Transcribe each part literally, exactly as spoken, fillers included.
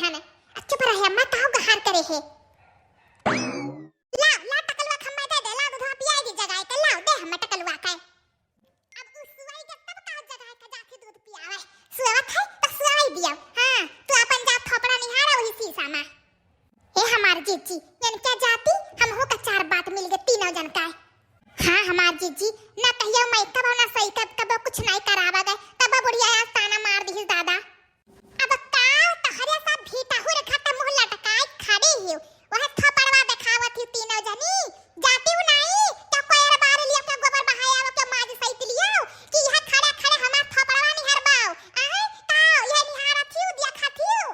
हने। अब चुप रहे अम्मा, काहू गहार करे है। लाओ, लाओ टकलुआ के हम्मे दे दे, लाओ दूधवा पियाई दी जगाई के, लाओ दे हम्मे टकलुआ के। अब उ सुआई के तब काहू जगाई के जाके दूध पियावे। सुआवत है तो सुआई दिया। हाँ, तू अपन जात थोपड़ा निहारा वही शीशा मा। हे हमार जीजी, यनके जाती हमहू का चार बात मिल गए तीनों जन का। हाँ हमार जीजी, ना कहियो मैं कबो ना सही कब कबो कुछ नहीं करावा गए, तब बुढ़िया आज ताना मार दिहिस दादा। अब का तहरे सब भीतहुर घट मुँह लटकाए खड़ी हियो, वह थोपड़वा देखावत हियो तीनों जनी, जाती हूँ नहीं, क्या कोयर बार लियो, क्या गोबर बहाया हो, क्या माज सहित लियो, कि यह खड़े खड़े हमार थोपड़वा निहारबाओ, आए, का यह निहारत हियो, देखत हियो?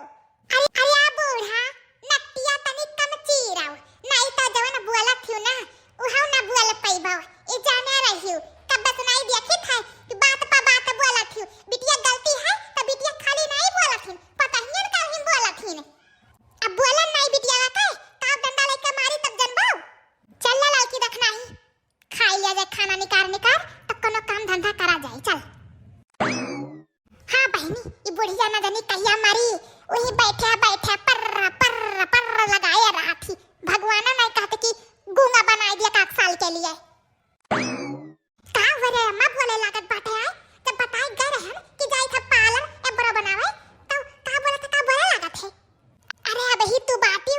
अरे, अरे आ बूढ़ा, नटिया तनी कम चीराओ, नहीं तो जवन बोलत हियो ना, उहउ ना बोल पइबो। ई जाने रहियो, कब से नाई देखित है कि बात पा बात बोलत हियो। बिटिया गलती है तो बिटिया खाली नाई बोलत हिन, पतहियन का हिन बोलत हिन। अब बोलन नाई बिटिया का, काब डंडा लेके मारी तब जनबो। चल ला ललकी देखना ही, खाई लिया जाए खाना निकार निकार, तो कोनो काम धंधा करा जाए। चल। हाँ बहिनी, ई बुढ़िया न जानी कहिया मरी, वही बैठे बैठे पर्र पर्र पर्र लगाए रहत ही। भगवान नहीं कहते कि गूंगा बनाए दिया का साल के लिए। का हो रे अम्मा बोले लागत बाटे आए, जब बताए गए रहन कि जाई था पार्लर एब्रो बनावे, तो का बोला था, का बोले लागत है? अरे अबही तू बाटी